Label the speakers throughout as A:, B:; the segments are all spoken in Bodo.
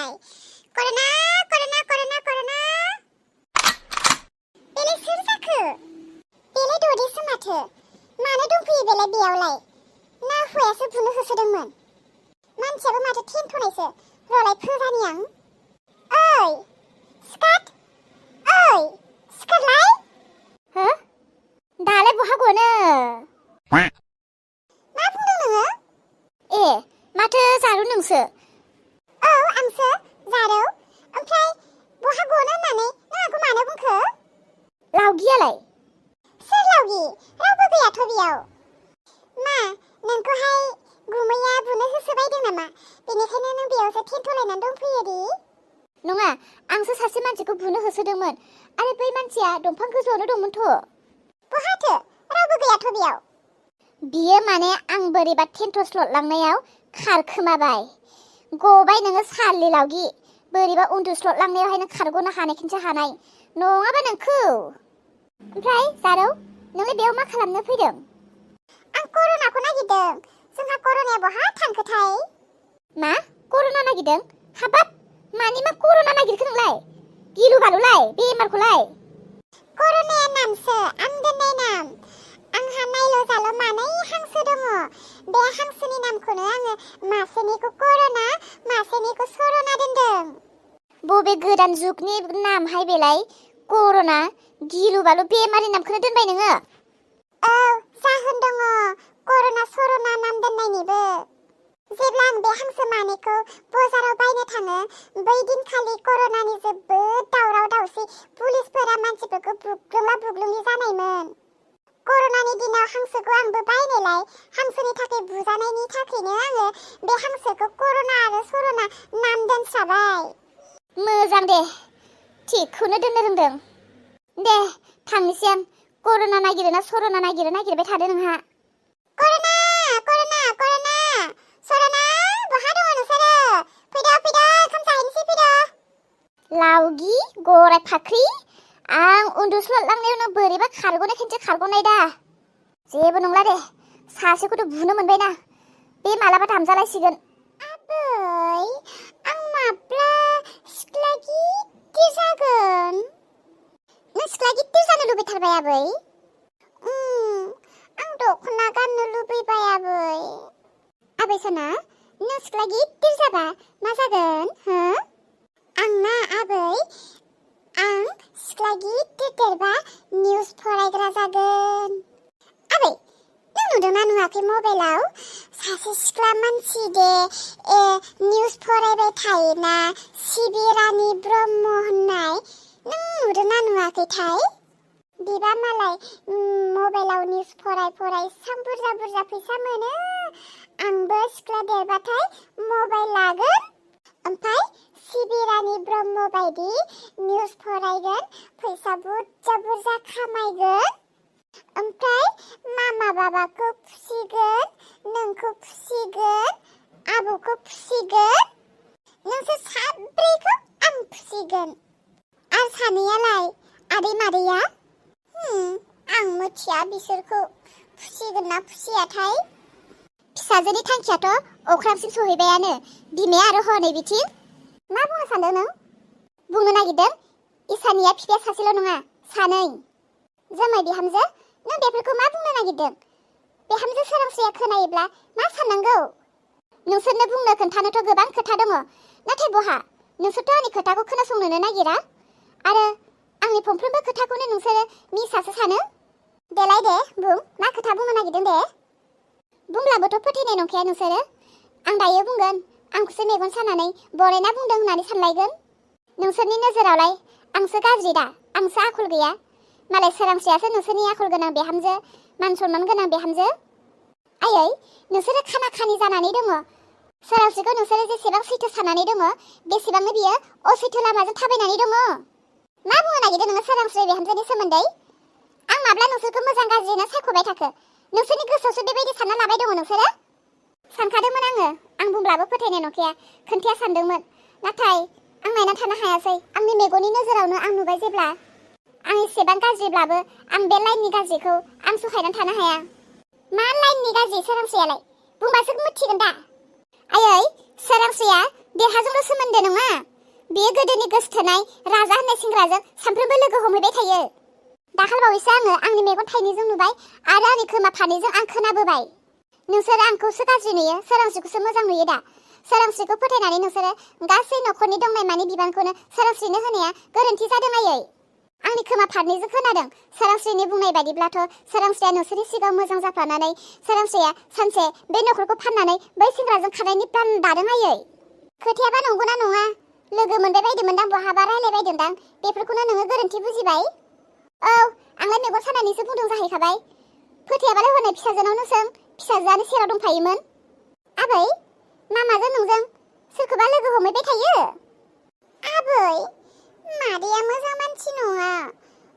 A: बेलाय कर'ना कर'ना कर'ना कर'ना बेलाय सोर जाखो बेलाय ददेसो माथो मानो दंफैयो बेलाय बेयावलाय ना हौवायासो बुनो होसोदोंमोन मानसियाबो माथो थेनथ'नायसो रलाय फोजानि आं ओइ स्काट ओइ स्काटलाय हो दालाय बहा गनो मा बुंदों नोङो ए माथो जारु नोंसो औ आंसो जारौ ओमफ्राय बहा गनो होननानै नों आंखौ मानो बुंखो लावगियालाय सोर लावगि रावबो गैयाथ' बेयाव मा नोंखौहाय गुमैया बुनो होसोबायदों नामा बेनिखायनो नों बेयावसो थेनथ'लायनानै दंफैयो दि नङा आंसो सासे मानसिखौ बुनो होसोदोंमोन आरो बै मानसिया दंफां गोजौआवनो दंमोनथ' बहाथो रावबो गैयाथ' बेयाव बियो माने आं बोरैबा थेनथ'स्लद लांनायाव खारखोमाबाय गबाय नोङो सालि लावगि बोरैबा उन्दुस्लद लांनायावहाय नों खारग'नो हानायखौसो हानाय नङाबा नोंखौ ओमफ्राय जारौ नोंलाय बेयाव मा खालामनो फैदों आं कर'नाखौ नागिरदों जोंहा कर'नाया बहा थांखोथाय मा कर'ना नागिरदों हाबाब मानि मा कर'ना नागिरखो नोंलाय गिलु बालुलाय बेमारखौलाय कर'नाया नामसो आं दोननाय नाम आंहा नायल' जाल' मानै हांसो दङ बे हांसोनि नामखौनो आङो मासेनिखौ कर'ना मासेनिखौ सर'ना दोनदों बबे गोदान जुगनि नामहाय बेलाय कर'ना गिलु बालु बेमारनि नामखौनो दोनबाय नोङो औ जाहोन दङ कर'ना सर'ना नाम दोननायनिबो जेब्ला आं बे हांसो मानैखौ बाजाराव बायनो थाङो बै दिनखालि कर'नानि जोबोद दावराव दावसि पुलिसफोरा मानसिफोरखौ बुग्लुंला बुग्लुंलि जानायमोन कर'नानि दिनाव हांसोखौ आंबो बायनायलाय हांसोनि थाखाय बुजानायनि थाखायनो आङो बे हांसोखौ कर'ना आरो सर'ना नाम दोनस्राबाय मोजां दे थिगखौनो दोननो रोंदों दे थांनोसै आं कर'ना नागिरो ना सर'ना नागिरबाय थादो नोंहा कर'ना कर'ना कर'ना सर'ना बहा दङ नोंसोरो फैदो ओंखाम जाहैनोसै फैदो लावगि गराय फाख्रि आं उन्दुस्लद लांनायावनो बोरैबा खारग'नायखायसो खारग'नाय दा जेबो नंला दे सासेखौथ' बुनो मोनबायना बे मालाबा दामजालायसिगोन आबै आं माब्ला सिख्ला गिदिर जागोन नों सिख्ला गिदिर जानो लुबैथारबाय आबै आं दख'ना गाननो लुबैबाय आबै सना नों सिख्ला गिदिर जाबा मा जागोन हो आंना आबै आं सिख्ला गिदिर देरबा निउस फरायग्रा जागोन आबै नों नुदोंना नुवाखै मबाइलाव सासे सिख्ला मानसि दे निउस फरायबाय थायोना सिबिरानि ब्रह्म होननाय नों नुदोंना नुवाखैथाय बिबा मालाय मबाइलाव निउस फराय एसां बुरजा फैसा मोनो आंबो सिख्ला देरबाथाय मबाइल लागोन ओमफ्राय सिबिरानि ब्रह्म बायदि निउस फरायगोन फैसा बुरजा खामायगोन ओमफ्राय मामा बाबाखौ फुसिगोन नोंखौ फुसिगोन आबौखौ फुसिगोन नोंसोर साब्रैखौ आं फुसिगोन आरो सानैयालाय आदै मादैया आं मिथिया बिसोरखौ फुसिगोन ना फुसियाथाय फिसाजोनि थांखियाथ' अख्रांसिम सहैबायानो बिमाया आरो हनै बिथिं मा बुंनो सानदों नों बुंनो नागिरदों इसानिया फिफाया सासेल' नङा सानै जोमै बिहामजो नों बेफोरखौ मा बुंनो नागिरदों बिहामजो सोरांस्रिया खोनायोब्ला मा साननांगौ नोंसोरनो बुंनो खोन्थानोथ' गोबां खोथा दङ नाथाय बहा नोंसोरथ' आंनि खोथाखौ खोनासंनोनो नागिरा आरो आंनि फंफ्रोमबो खोथाखौनो नोंसोरो मिसासो सानो देलाय दे बुं मा खोथा बुंनो नागिरदों दे बुंब्लाबोथ' फोथायनाय नंखाया नोंसोरो आं दायो बुंगोन आंखौसो मेगन सानानै बरेना बुंदों होननानै सानलायगोन नोंसोरनि नोजोरावलाय आंसो गाज्रि दा आंसो आखल गैया मालाय सोरांस्रियासो नोंसोरनि आखल गोनां बिहामजो मान सनमान गोनां बिहामजो आयै नोंसोरो खाना खानि जानानै दङ सोरांस्रिखौ नोंसोरो जेसेबां सैथो साननानै दङ बेसेबांनो बियो असैथो लामाजों थाबायनानै दङ मा बुंनो नागिरदों नोङो सोरांस्रि बिहामजोनि सोमोन्दै आं माब्ला नोंसोरखौ मोजां गाज्रिनो सायख'बाय थाखो नोंसोरनि गोसोआवसो बेबायदि सानना लाबाय दङ नोंसोरो सानखादोंमोन आं बुंब्लाबो फोथायनाय नंखाया खोन्थाया सानदोंमोन नाथाय आं नायना थानो हायासै आंनि मेगननि नोजोरावनो आं नुबाय जेब्ला आं एसेबां गाज्रिब्लाबो आं बे लाइननि गाज्रिखौ आं सहायनानै थानो हाया मा लाइननि गाज्रि सोरांस्रियालाय बुंबासो मिथिगोन दा आयै सोरांस्रिया देरहाजोंल' सोमोन्दो नङा, बेयो गोदोनि गोसोथोनाय राजा होननाय सेंग्राजों सानफ्रोमबो लोगो हमहैबाय थायो। दाखालिबावैसो आङो आंनि मेगन थाइनैजों नुबाय आरो आंनि खोमा फारनैजों आं खोनाबोबाय। नोंसोर आंखौसो गाज्रि नुयो, सोरांस्रिखौसो मोजां नुयो दा। सोरांस्रिखौ फोथायनानै नोंसोरो गासै न'खरनि दंनाय-मानि बिबानखौनो सोरांस्रिनो होनाया गोरोन्थि जादों आयै। आंनि खोमा फारनैजों खोनादों। सोरांस्रिनि बुंनाय बायदिब्लाथ' सोरांस्रिया नोंसोरनि सिगाङाव मोजां जाफ्लानानै सोरांस्रिया सानसे बे न'खरखौ फाननानै बै सेंग्राजों खारनायनि प्लान दादों आयै। खोथायाबा नंगौना नङा? लोगो मोनबाय बायदोंमोनदां, बहाबा रायलायबायदोंदां, बेफोरखौनो नोङो गोरोन्थि बुजिबाय। औ, आंलाय मेगन सानानैसो बुंदों जाहैखाबाय। फोथायाबालाय हनै फिसाजोनावनो सों, फिसाजोआनो सेराव दंफायोमोन। आबै, मामाजों नोंजों सोरखौबा लोगो हमहैबाय थायो? आबै, मादैया मोजां मानसि नङा।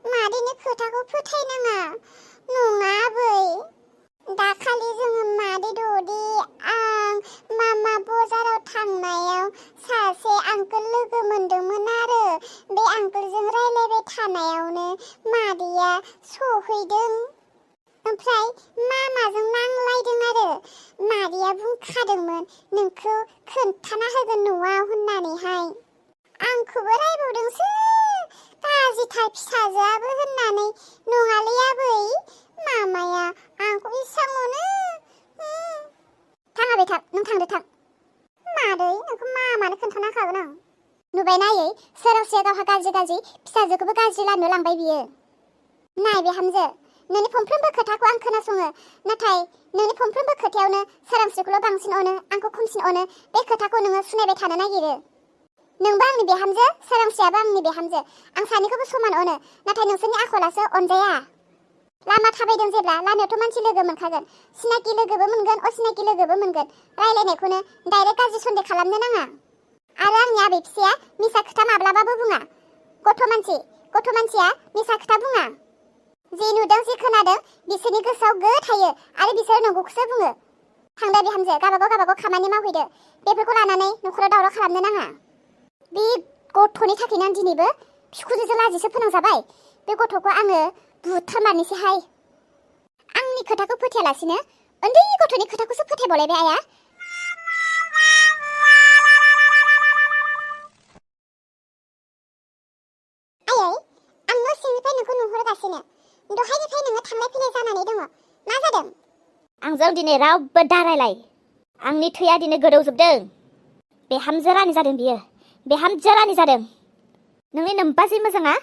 A: मादैनि खोथाखौ फोथायनाङा। नङा आबै। दाखालि जोङो मादै द'दि आं मामा बाजाराव थांनायाव सासे आंकोल लोगो मोनदोंमोन आरो बे आंकोलजों रायलायबाय थानायावनो मादैया सहैदों। ओमफ्राय मामाजों नांलायदों आरो मादैया बुंखादोंमोन नोंखौ खोन्थाना होगोन न'आव होननानैहाय। आंखौबो रायबावदोंसो, गाज्रिथार फिसाजोआबो होननानै। नङालै आबै, मामाया आंखौ इसा मोनो। थाङाबे थां, नों थांदो थां। मादै, नोंखौ मामानो खोन्थाना होखागोन आं। नुबायना आयै, सोरांस्रिया गावहा गाज्रि फिसाजोखौबो गाज्रि लानो लांबाय बियो। नाय बिहामजो, नोंनि फंफ्रोमबो खोथाखौ आं खोनासङो, नाथाय नोंनि फंफ्रोमबो खोथायावनो सोरांस्रिखौल' बांसिन अनो, आंखौ खमसिन अनो, बे खोथाखौ नोङो सुनायबाय थानो नागिरो। नोंबो आंनि बिहामजो, सोरांस्रियाबो आंनि बिहामजो। आं सानैखौबो समान अनो, नाथाय नोंसोरनि आखलासो अनजाया। लामा थाबायदों जेब्ला लामायावथ' मानसि लोगो मोनखागोन, सिनाखि लोगोबो मोनगोन, असिनाखि लोगोबो मोनगोन। रायलायनायखौनो डाइरेक्ट गाज्रि सन्देह खालामनो नाङा। आरो आंनि आबै फिसाया मिसा खोथा माब्लाबाबो बुङा। गथ' मानसिया मिसा खोथा बुङा। जे नुदों जे खोनादों बिसोरनि गोसोआव गो थायो आरो बिसोरो नंगौखौसो बुङो। थांदो बिहामजो, गावबागाव खामानि मावहैदो। बेफोरखौ लानानै न'खराव दावराव खालामनो नाङा। बे गथ'नि थाखायनो आं दिनैबो बिखुनजोजों लाजिसो फोनांजाबाय। बे गथ'खौ आङो बुथारमारनोसैहाय। आंनि खोथाखौ फोथायालासिनो उन्दै गथ'नि खोथाखौसो फोथायबावलायबाय आया। आयै, आं न' सिंनिफ्राय नोंखौ नुहुरगासिनो। दहायनिफ्राय नोङो थांलाय फैलाय जानानै दङ। मा जादों?
B: आंजों दिनै रावबो दारायलाय। आंनि थैया दिनै गोदौजोबदों। बिहामजो रानि जादों बियो, बिहामजो रानि जादों। नोंनि नोमबाजै मोजाङा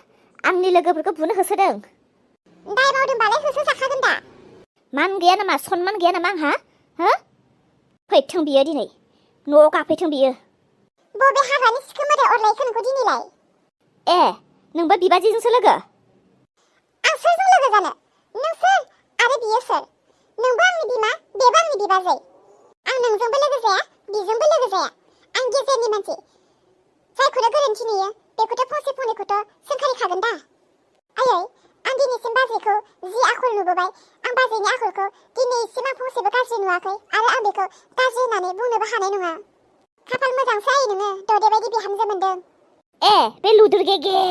B: आंनि लोगोफोरखौ बुनो होसोदों।
A: दाय मावदोंबालाय होसो जाखागोन दा।
B: मान गैया नामा, सनमान गैया नामा आंहा? हो? फैथों बियो दिनै, न'आव गाफैथों बियो।
A: बबे हाबानि सिखो मोदाय अरलायखो नोंखौ दिनैलाय?
B: ए, नोंबो बिबाजैजोंसो लोगो?
A: आं सोरजों लोगो जानो? नों सोर आरो बियो सोर? नोंबो आंनि बिमा, बेबो आंनि बिबाजै। आं नोंजोंबो लोगो जाया, बिजोंबो लोगो जाया। आं गेजेरनि मानसि। जायखौनो गोरोन्थि नुयो बेखौथ' फंसे फंनैखौथ' सोंखारिखागोन दा। आयै, आं दिनैसिम बाजैखौ जि आखल नुबोबाय, आं बाजैनि आखलखौ दिनैसिम आं फंसेबो गाज्रि नुवाखै आरो आं बेखौ गाज्रि होननानै बुंनोबो हानाय नङा। खाफाल मोजांसो आयै नोङो, दौदै बायदि बिहामजो मोनदों।
B: ए, बे लुदुर गेगे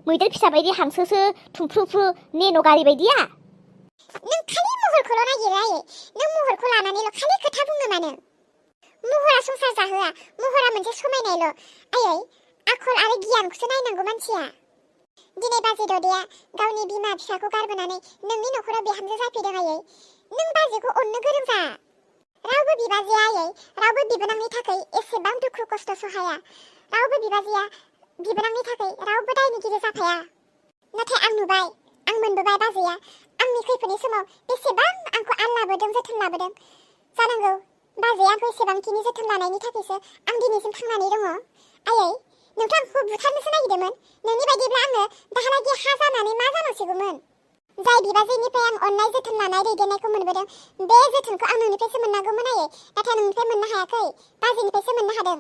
B: मैदेर फिसा बायदि हांसोसो थुमफ्रुफ्रु नेन' गारि बायदिया?
A: नों खालि महरखौल' नागिरो आयै। नों महरखौ लानानैल' खालि खोथा बुङो मानो? महरा संसार जाहोआ, महरा मोनसे समायनायल'। आयै, आखल आरो गियानखौसो नायनांगौ मानसिया। दिनै बाजै ददेया गावनि बिमा बिफाखौ गारबोनानै नोंनि न'खराव बिहामजो जाफैदों आयै। नों बाजैखौ अननो गोरों जा। रावबो बिबाजैया आयै, रावबो बिबोनांनि थाखाय एसेबां दुखु खस्थ' सहाया। रावबो बिबाजैया बिबोनांनि थाखाय रावबो दायनिगिरि जाफाया। नाथाय आं नुबाय, आं मोनबोबाय बाजैया आंनि खैफोदनि समाव बेसेबां आंखौ आल लाबोदों, जोथोन लाबोदों। जानांगौ बाजैया आंखौ एसेबांखिनि जोथोन लानायनि थाखायसो आं दिनैसिम थांनानै दङ। आयै, नोंथ' आंखौ बुथारनोसो नागिरदोंमोन। नोंनि बायदिब्ला आङो दाहालागि हा जानानै मा जानांसिगौमोन? जाय बिबाजैनिफ्राय आं अननाय, जोथोन लानाय, दैदेननायखौ मोनबोदों, बे जोथोनखौ आं नोंनिफ्रायसो मोननांगौमोन आयै। नाथाय नोंनिफ्राय मोननो हायाखै, बाजैनिफ्रायसो मोननो हादों।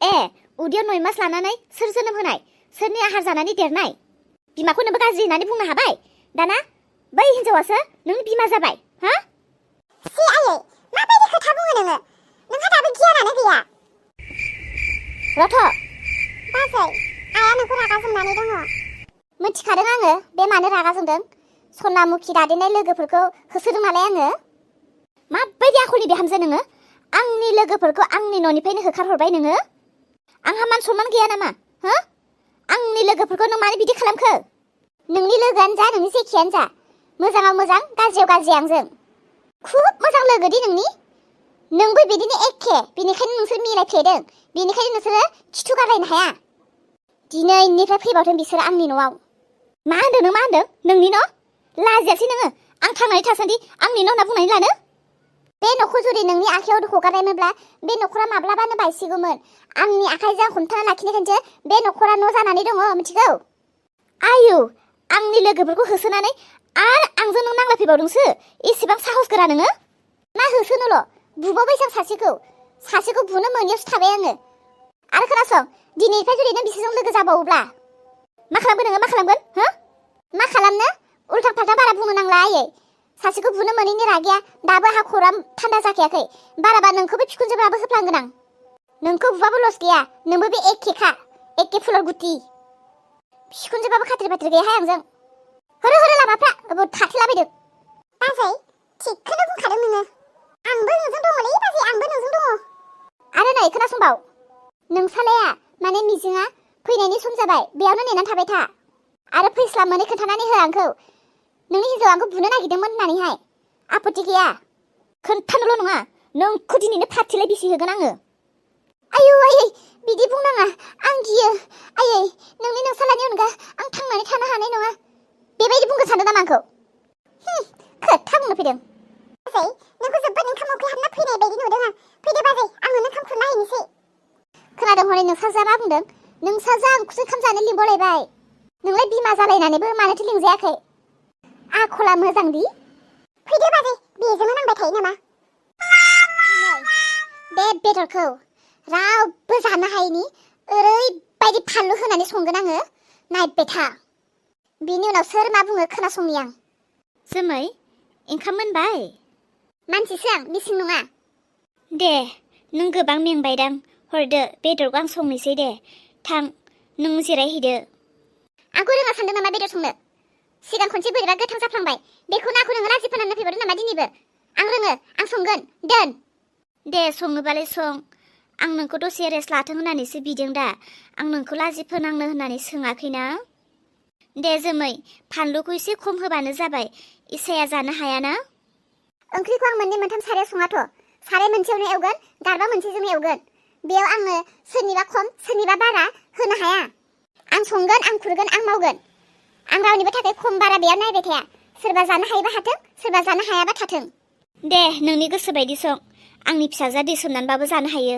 B: ए, उदैयाव 9 मास लानानै सोर जोनोम होनाय, सोरनि आहार जानानै देरनाय? बिमाखौ नोंबो गाज्रि होननानै बुंनो हाबाय? दाना बै हिनजावासो नोंनि बिमा जाबाय, हा?
A: सि आयै, माबायदि खोथा बुङो नोङो? नोंहा दाबो गियानानो गैया।
B: रथ'!
A: बाजै, आइया नोंखौ रागा जोंनानै दङ।
B: मिथिखादों आङो बे मानो रागा जोंदों। सनामुखि दादेनाय लोगोफोरखौ होसोदों नालाय आङो। माबायदि आखलनि बिहामजो नोङो? आंनि लोगोफोरखौ आंनि न'निफ्रायनो होखारहरबाय नोङो? आंहा मान सनमान गैया नामा हो आंनि लोगोफोरखौ नों मानो बिदि खालामखो नोंनि लोगोआनो जा नोंनि जेखियानो जा मोजाङाव मोजां गाज्रियाव गाज्रि आंजों खुब मोजां लोगो दि नोंबो बिदिनो एखे बेनिखायनो नोंसोर मिलायफ्लेदों बेनिखायनो नोंसोरो खिथु गारलायनो हाया दिनैनिफ्राय फैबावदों बिसोरो आंनि न'आव मा होनदों नों मा होनदों नोंनि न' लाजियासै नोङो आं थांनानै थासान्दि आंनि न' होनना बुंनानै लानो बे न'खौ जुदि नोंनि आखायाव हगारनायमोनब्ला बे न'खरा माब्लाबानो बायसिगौमोन आंनि आखाइजों हमथाना लाखिनायखायसो बे न'खरा न' जानानै दङ मिथिगौ आयु आंनि लोगोफोरखौ होसोनानै आरो आंजों नों नांलायफैबावदोंसो एसेबां साहस गोरा नोङो मा होसोनोल' बुबावबायसो आं सासेखौ बुनो मोनियावसो थाबाय आङो आरो खोनासं दिनैनिफ्राय जुदि नों बिसोरजों लोगो जाबावोब्ला मा खालामगोन नोङो मा खालामगोन हो मा खालामनो उल्था फाल्था बारा बुंनो नांला आयै सासेखौ बुनो मोनैनि रागिया दाबो आंहा खरा थान्दा जाखायाखै बाराबा नोंखौबो बिखुनजोफ्राबो होफ्लांगोन आं नोंखौ बुबाबो लस गैया नोंबो बे एखेखा एखे फुलर गुथि बिखुनजोबाबो खाथिर बाथिर गैयाहाय आंजों होरो लामाफ्रा थाथेलाबायदों
A: बाजै थिगखौनो बुंखादों नोङो आंबो नोंजों दङलै बाजै आंबो नोंजों दङ
B: आरो नै खोनासंबाव नोंसालाया माने मिजिङा फैनायनि सम जाबाय बेयावनो नेनानै थाबाय था आरो फैस्लाब मोनै खोन्थानानै हो आंखौ नोंनि हिन्जाव आंखौ बुनो नागिरदोंमोन होननानैहाय आपत्ति गैया खोन्थानोल' नङा नोंखौ दिनैनो फाथिलाय बिसि होगोन आङो आयौ आयै बिदि बुंनाङा आं गियो आयै नोंसालानि अनगा आं थांनानै थानो हानाय नङा बेबायदि बुंगोन सानदों नामा आंखौ खोथा बुंनो फैदों
A: बाजै नोंखौ जोबोद ओंखाम उखैहाबना फैनाय बायदि नुदों आं फैदो बाजै आं नोंनो ओंखाम खुरना हैनोसै
B: खोनादों हनै नोंसाजा मा बुंदों नोंसाजा आंखौसो ओंखाम जानो लिंबावलायबाय नोंलाय बिमा जालायनानैबो मानोथो लिंजायाखै आखला मोजांदि
A: फैदो बाजै बेजोंनो नांबाय थायो नामा
B: बे बेदरखौ रावबो जानो हायैनि ओरैबायदि फानलु होनानै संगोन आङो नायबाय था बिनि उनाव सोर मा बुङो खोनासंनि आं जोमै ओंखाम मोनबाय मानसिसो आं मिसिं नङा दे नों गोबां मेंबायदां हरदो बेदरखौ आं संनोसै दे थां नों जिरायहैदो आंखौ रोङा सानदों नामा बेदर संनो सिगां खनसे बोरैबा गोथां जाफ्लांबाय बेखौनो आंखौ नोङो लाजि फोनांनो फैबावदों नामा दिनैबो आं रोङो आं संगोन दोन दे सङोबालाय सं आं नोंखौ दसे रेस्ट लाथों होननानैसो बिदों दा आं नोंखौ लाजि फोनांनो होननानै सोङाखैना दे जोमै फानलुखौ एसे खम होबानो जाबाय इसाया जानो हायाना ओंख्रिखौ आं मोननै मोनथाम सारायाव सङाथ' साराय मोनसेयावनो एवगोन गारबा मोनसेजोंनो एवगोन बेयाव आङो सोरनिबा खम सोरनिबा बारा होनो हाया आं संगोन आं खुरगोन आं मावगोन आं रावनिबो थाखाय खम बारा बेयाव नायबाय थाया सोरबा जानो हायोबा हाथों सोरबा जानो हायाबा थाथों दे नोंनि गोसो बायदि सं आंनि फिसाजोआ दै सोमनानैबाबो जानो हायो